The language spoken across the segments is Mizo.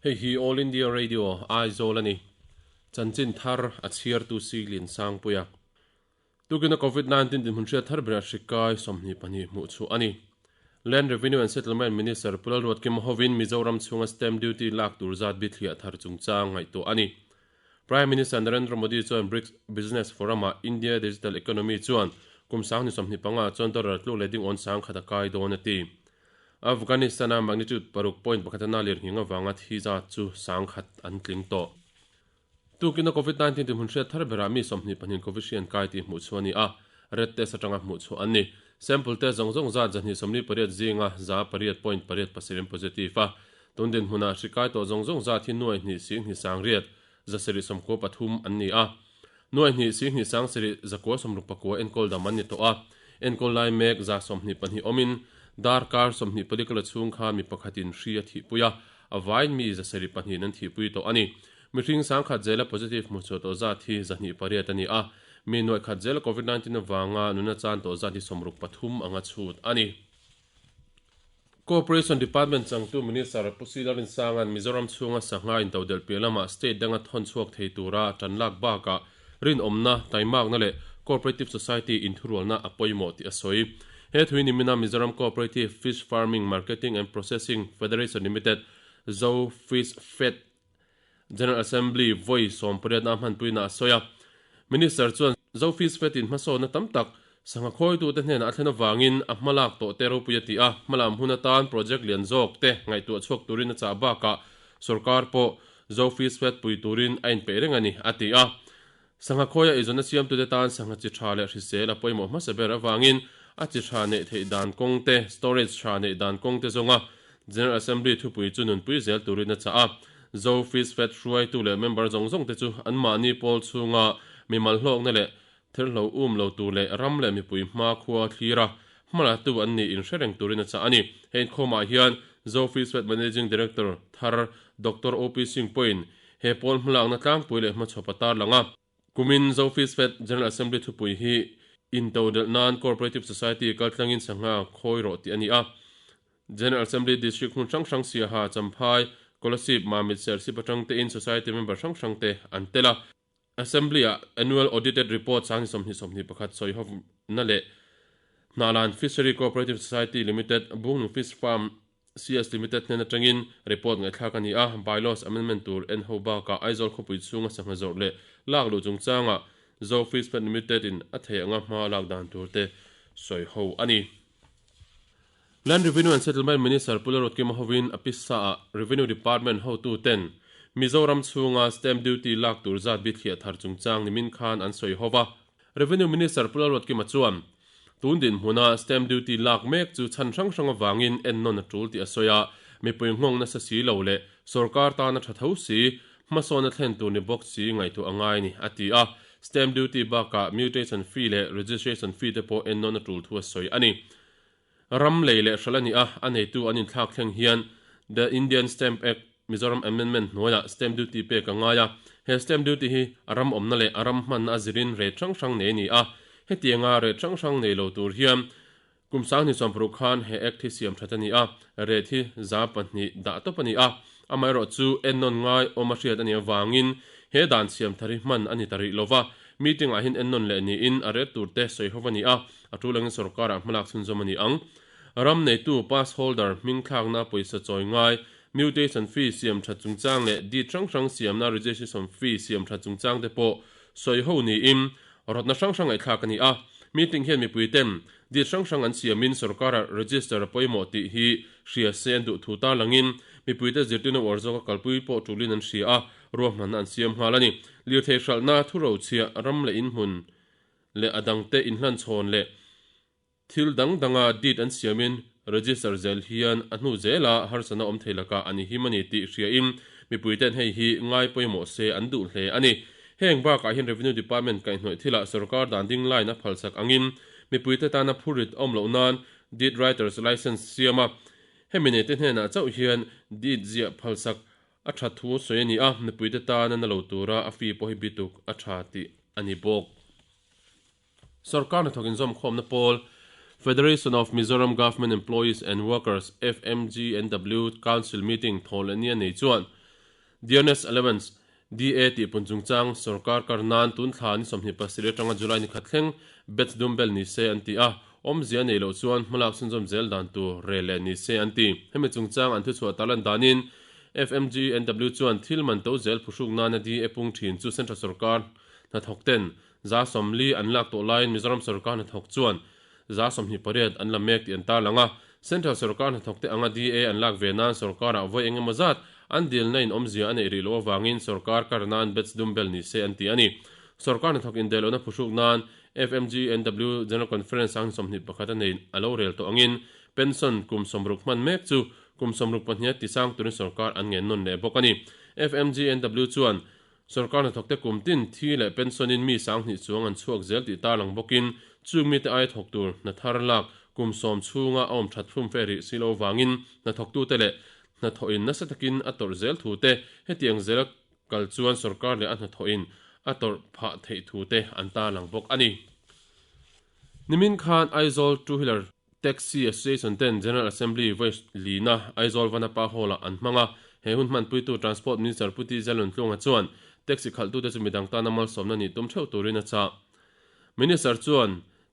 Hei hi All India Radio, Aizawl a ni. Chanchin thar a chhiartu Siglin Sangpuia. Tukina Covid 19 dinhmun hriat thar berah hri kai 22 hmuh chhuah a ni. Land Revenue and Settlement Minister Pu Lalruatkima hovin Mizoram chhunga stamp duty lak tur zat bithliah thar chungchang ngaihtuah a ni. Prime Minister Narendra Modi chuan BRICS Business Forum-ah India Digital Economy chuan kum 2025 chuan dollar tluk leh dingawn 10,000 a kai dawn a ti. Afghanistan-a magnitude 6.1 a lirnghing avanga thi zat chu 10,000 an tling tawh. Tukina Covid 19 dinhmun hriat thar berah mi 22 Covid hri an kai tih hmuh chhuah a ni a, red test atanga hmuh chhuah an ni. Sample test zawng zawng zat 228 zinga 8.87 positive a. Tun dinhmunah hri kai tawh zawng zawng zat hi nuai hnih sing hnih sang riat, 793 an ni a. Nuai hnih sing hnih sang sarih 969 enkawl dam an ni tawh a. Enkawl lai mek 22 awmin darkar 24 kala chhung khan mi pakhatin hri a thihpui a, a vain mi 72 an thihpui tawh a ni. Mihring 10,000 zela positive hmuh chhuah tawh zat hi 208 a ni a. Mi nuai khat zela Covid 19 avanga nuna chan tawh zat hi 63 anga chhut a ni. Cooperation Department changtu Minister Pu Sila Rinsanga'n Mizoram chhunga sangha intodelh piah lamah state danga thawn chhuak thei tura tan lak bakah rinawmna, taimakna leh cooperative society inthurualna a pawimawh tih a sawi. He thui nimina Mizoram Cooperative Fish Farming Marketing and Processing Federation Limited, Zo Fish Fed, General Assembly vawi 18 a hmanpuina a sawi a. Minister chuan Zo Fish Fed in hmasawnna tam tak sangha khawitute hnenah a thlen avangin a hmalak tawh te ropui a ti a, hmalam hun atan project lian zawk te ngaihtuah chhuak turin a chah bakah sorkar pawh Zo Fish Fed pui turin a inpeih reng a ni, a ti a. Sangha khawia eizawnna siamtute tan sangha chi tha leh hrisel a pawimawh hmasa ber avangin a chi tha neih theih dan kawng te, storage tha neih dan kawng te zawnga General Assembly thupui chu nunpui zel turin a chah a. Zo Fish Fed hruaitu leh member zawng zawng te chu anmahni pawl chhunga mimal hlawkna leh therhlo um lo tur leh ram leh mipui hma khua thlir a hmalatu an nih inhre reng turin a chah a ni. He inkhawmah hian Zo Fish Fed Managing Director thar Doctor OP Singh pawhin he pawl hmalakna tlangpui leh hmachhawp a tarlang a. Kumin Zo Fish Fed General Assembly thupui hi intodelh nan Cooperative Society kaltlangin sangha khawi rawh tih a ni a. General Assembly District hmun hrang hrang Siaha, Champhai, Kolasib, Mamit, Serchhip atang tein Society member hrang hrang te an tel a. Assembly-ah Annual Audited Report 2021 sawi hovna leh Hnahlan Fishery Cooperative Society Limited, Bungnung Fish Farm CS Limited hnen atangin report ngaihthlak a ni a, Bylaws Amendment tur en ho bakah Aizawl khawpui chhunga sangha zawrh leh lak luh chungchangah Zo Fish Plant Limited in a theih anga hma lak dan tur te sawi ho a ni. Land Revenue and Settlement Minister Pu Lalruatkima hovin a pisa-ah Revenue Department hotu ten Mizoram chhunga stamp duty lak tur zat bithliah thar chungchang nimin khan an sawi ho va. Revenue Minister Pu Lalruatkima chuan tun dinhmuna stamp duty lak mek chu chhan hrang hrang avangin ennawn a tul tih a sawi a, mipui nghawng nasa si lo leh sorkar tana tha tho si, hmasawn a thlen tur ni bawk si ngaihtuah a ngai a ni, a ti a. Stamp duty bakah mutation fee leh registration fee te pawh ennawn a tul thu a sawi a ni. Ram lei leh hralh a ni a, a neitu an inthlak thleng hian The Indian Stamp Act, Mizoram Amendment hnuaiah stamp duty pek a ngai a. He stamp duty hi a ram awmna leh a ram hmanna a zirin rate hrang hrang nei a ni a. Hetianga rate hrang hrang nei lo tur hian kum 2060 khan he Act hi siam that a ni a, rate hi 2% dah tawp a ni a. Amaherawhchu ennawn ngai awm a hriat a nih avangin he dan siam thar hi hman a ni ta rih lova. Meeting-ah hian ennawn leh niin a rate tur te sawi ho a ni a, a tul angin sorkarah hmalak chhunzawm a ni ang. Ram neitu, pass holder, hming thlakna pawisa chawi ngai, mutation fee siam that chungchang leh deed hrang hrang siamna registration fee siam that chungchang te pawh sawi ho niin rawtna hrang hrang ngaihthlak a ni a. Meeting hian mipui ten deed hrang hrang an siamin sorkara register a pawimawh tih hi hria se an duh thu tarlangin mipuite zirtirna uar zawka kalpui pawh tulin an hria a, ruahmanna an siam nghal a ni. Lirthei hralhna, thurochhiah, ram leh inhmun leh a dangte inhlanchhawn leh Thil dang danga deed an siamin register zel hian a hnu zela harsatna awm thei lakah an him a ni tih hriain mipuite'n hei hi ngai pawimawh se an duh hle a ni. Heng bakah hian Revenue Department kaihhnawih thilah sorkar dan ding line a phalsak angin mipuite tana phurrit awm loh nan deed writers licence siam a, hemi neite hnenah chauh hian deed ziah phalsak a tha thu sawi a ni a, mipuite tana na lo tura a fee pawh hi bituk a tha tih a ni bawk. Sorkar hnathawk inzawmkhawmna pawl, Federation of Mizoram Government Employees and Workers, FMGNW, Council meeting thaw leh ni a nei chuan. Dearness Allowance, DA, tih pun chungchang sorkar kar nan tun thla ni 27 atanga July ni khat thleng batch dum bel ni se an ti a, awmzia a neih loh chuan hmalak chhunzawm zel dan tur rel leh ni se an ti. Hemi chungchang an thuchhuah tarlan danin FMGNW chuan thil man to zel phuhruk nana DA pung thin chu Central sorkar hnathawk ten 40% an lak tawh laiin Mizoram sorkar hnathawk chuan 28% an la mek tih an tarlang a. Central sorkar hnathawkte anga DA an lak ve nan sorkarah vawi eng emaw zat an dilna in awmzia a neih rih loh avangin sorkar kar nan batch dum bel ni se an ti a ni. Sorkar hnathawk indaihlohna phuhruk nan FMGNW General Conference ang 21 a nei a lo rel tawh angin pension kum 60 hman mek chu kum 62 a tisang turin sorkar an ngen nawn leh bawk a ni. FMGNW chuan Sorkar hnathawkte kum tin thi leh pension-in mi 2000 chuang an chhuak zel tih tarlang bawkin chung mite aia thawk tur hna thar lak kum 10 chhunga a awm that thlum fe rih si lo vangin hnathawktute leh hnathawhin nasa takin a tawrh zel thu te, hetiang zela kal chuan sorkar leh a hnathawhin a tawrh phah theih thu te an tarlang bawk a ni. Nimin khan Aizawl Two Wheeler Taxi Association ten General Assembly vawi lina Aizawl Vanapa Hall-ah an hmang a, he hun hmanpuitu Transport Minister Pu T Jaluntlunga chuan taxi khalhtute chu midang tana malsawmna nih tum theuh turin a chah. Minister chuan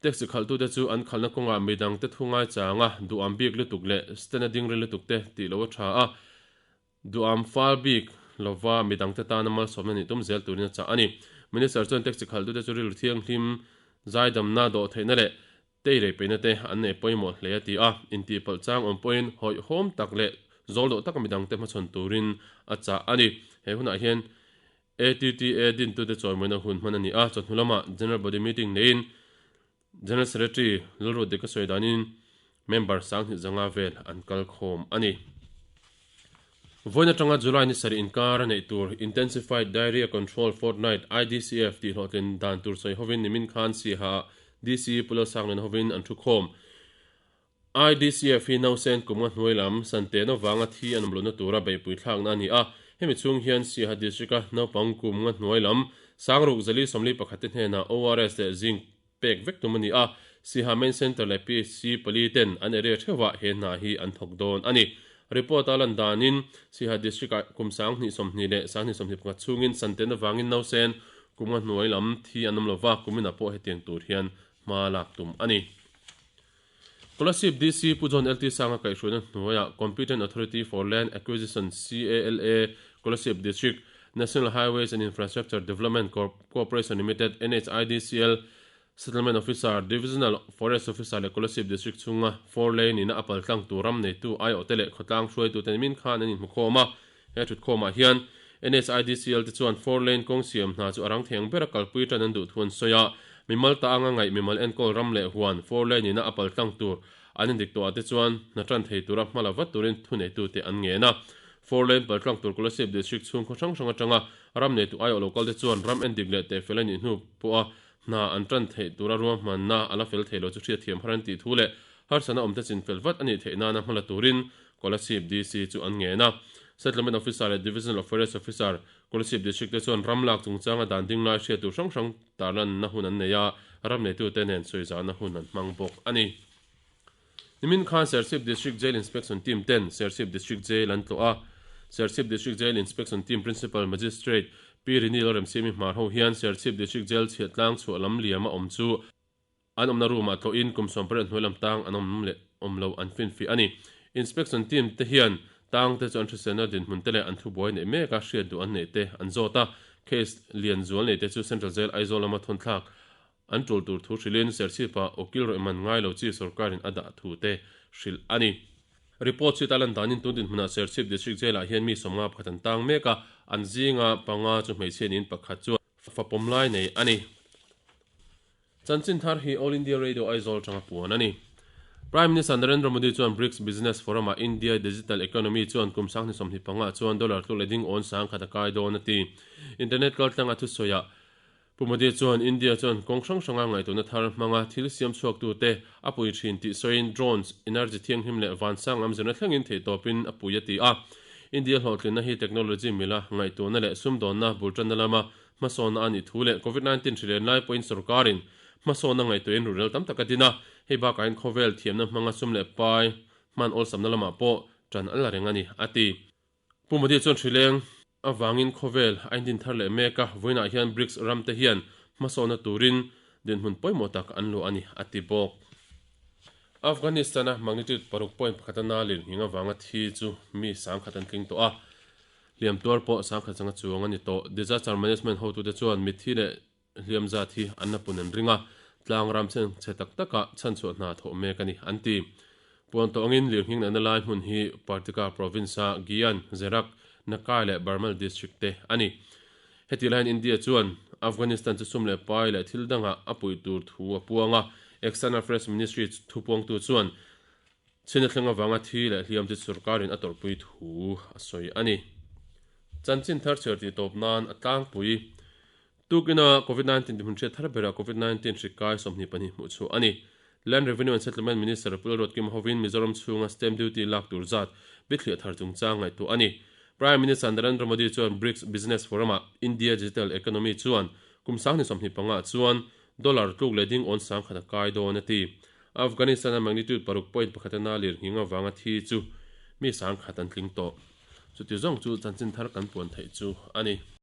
taxi khalhtute chu an khalhna kawngah midangte thu ngaichanga duham bik lutuk leh stand-a ding ri lutuk te tih loh a tha a, Duham fal bik lova midangte tana malsawmna nih tum zel turin a chah a ni. Minister chuan taxi khalhtute chu rilru thianghlim, zaidamna, dawhtheihna leh tei rei peihna te an nei pawimawh hle a ti a. Intihpalh chang awm pawhin hawihhawm tak leh zawl dawh taka midangte hmachhawn turin a chah a ni. He hunah hian ATTA dintute chawimawina hun hman a ni a, chawhnu lamah General Body Meeting neiin General Secretary Lalruat Dika sawi danin member 2500 vel an kal khawm a ni. Vawiin atanga July ni sarih inkar a neih tur Intensified Diarrhea Control Fortnight, IDCF, tih hlawhtlin dan tur sawi hovin nimin khan Siaha ah DC Pu Lalsaknena hovin an thu khawm. IDCF hi nausen kum nga hnuai lam Santena vanga thi an awm lohna tura beihpui thlakna a ni a, hemi chhung hian Siaha District-a naupang kum nga hnuai lam 6041 te hnenah ORS leh Zinc pek vek tum a ni a, Siaha Main Centre leh PHC pali ten an area theuhah he hna hi an thawk dawn a ni. Report a lan danin Siaha District-ah kum 2020 leh 2021 chhungin Santena vangin nausen kum nga hnuai lam thi an awm lova, kuminah pawh hetiang tur hian hma lak tum a ni. Kolasib DC Pu John LT Sanga kaihhruaina hnuaiah Competent Authority for Land Acquisition, CALA, Kolasib District, National Highways and Infrastructure Development Corporation Limited, NHIDCL, Settlement Officer, Divisional Forest Officer leh Kolasib District chhunga four lane ina a paltlang tur ram neitu aiawhte leh khawtlang hruaitute nimin khan an inhmukhawm a. He thutkhawmah hian NHIDCL te chuan four lane kawng siam hna chu a rang theng bera kalpui tan an duh thu an sawi a, mimal ta anga ngaih mimal enkawl ram leh huan four lane ina a paltlang tur an indik tawh ah te chuan hna tan thei tura hma la vat turin thuneitute an ngen a. Four lane paltlang tur Kolasib District chhung khaw hrang hrang atanga ram neitu aiawh lo kal te chuan ram endik leh tehfel a nih hnu pawha hna an tan theih tura ruahmanna a la fel thei lo chu hriatthiam har an tih thu leh harsatna awmte chinfel vat a nih theih nana hma la turin Kolasib DC chu an ngen a. Settlement Officer leh Divisional Forest Officer, Kolasib District te chuan ram lak chungchanga dan ding lai hriat tur hrang hrang tarlanna hun an nei a, ram neitute nen sawizahna hun an hmang bawk a ni. Nimin khan Serchhip District Jail Inspection Team ten Serchhip District Jail an tlawh a. Serchhip District Jail Inspection Team Principal Magistrate Pi Rini Lalremsiami Hmar ho hian Serchhip District Jail chhiahtlang chhuah lam liam a awm chu An awmna room-ah tlawhin kum 18 hnuai lam tang an awm leh awm lo an finfiah a ni. Inspection team te hian tang te chu an hriselna dinhmun te leh an thubuai neih mek a hriat duh an neih te an zawt a. Case lian zual nei te chu Central Jail Aizawl lama thawnthlak an tul tur thu hrilhin Serchhip-ah ukil rawih man ngai lo chi sorkarin a dah thu te hrilh a ni. Report chhuit a lan danin tun dinhmunah Serchhip District Jail-ah hian mi 51 an tang mek a, an zinga panga chu hmeichhia niin pakhat chu fapawm lai nei a ni. Chanchin thar hi All India Radio Aizawl atanga puan a ni. Prime Minister Narendra Modi chuan BRICS Business Forum-ah India Digital Economy chuan kum 2025 ah chuan dollar tluk leh ding awn 1000 a kai dawn a ti. Internet kaltlanga thusawiah Pu Modi chuan India chuan kawng hrang hranga ngaihtuahna thar hmanga thil siam chhuaktute a pui thin tih sawiin drones, energy thianghlim leh vansang lam zirna thlengin theihtawpin a pui a ti a. India hlawhtlinna hi technology mila ngaihtuahna leh sumdawnna bul tanna lama Hmasawnna a nih thu leh Covid 19 hri len lai pawhin sorkarin hmasawnna ngaihtuahin ruhrel tam tak a din a, hei bakahin khawvel thiamna hmanga sum leh pai hman awlsamna lamah pawh tan a la reng a ni, a ti. Pu Modi chuan hri leng avangin khawvel a indin thar leh mek a, vawiinah hian BRICS ramte hian hmasawnna turin dinhmun pawimawh tak an luah a ni, a ti bawk. Afghanistan-a magnitude paruk point pakhat a na lirnghing avanga thi chu mi sangkhat an tling tawh a, hliam tuar pawh sangkhat changa chuang a ni tawh. Disaster management hotute chuan mitthi leh hliam zat hi an la pun an ring a, tlang ram chen chhe tak takah chhanchhuah hna thawh mek a ni, an ti. Puan tawh angin lirnghing nahna lai hmun hi Partika province-a Giyan, Zerak, Nakai leh Barmal district te a ni. Heti laiin India chuan Afghanistan chu sum leh pai leh thil dangah a puih tur thu a puang a, External Affairs Ministry thupuangtu chuan chhin a thleng avanga thi leh hliam chu sorkarin a tawrhpui thu a sawi a ni. Chanchin thar chhiar tih tawp nan a tlangpui. Tukina Covid 19 tihmun hriat thar berah Covid 19 hri kai 22 hmuh chhuah a ni. Land Revenue and Settlement Minister Pu Lalruatkim hovin Mizoram chhunga stamp duty lak tur zat bithliah thar chungchang ngaihtuah a ni. Prime Minister Narendra Modi chuan BRICS Business Forum-ah India Digital Economy chuan kum sangni 25 ah chuan dollar tluk leh ding awn sangkhat a kai dawn a ti. Afghanistan-a magnitude paruk point pakhat a na lirnghing avanga thi chu mi sangkhat an tling tawh. Chuti zawng chu chanchin thar kan puan theih chu a ni.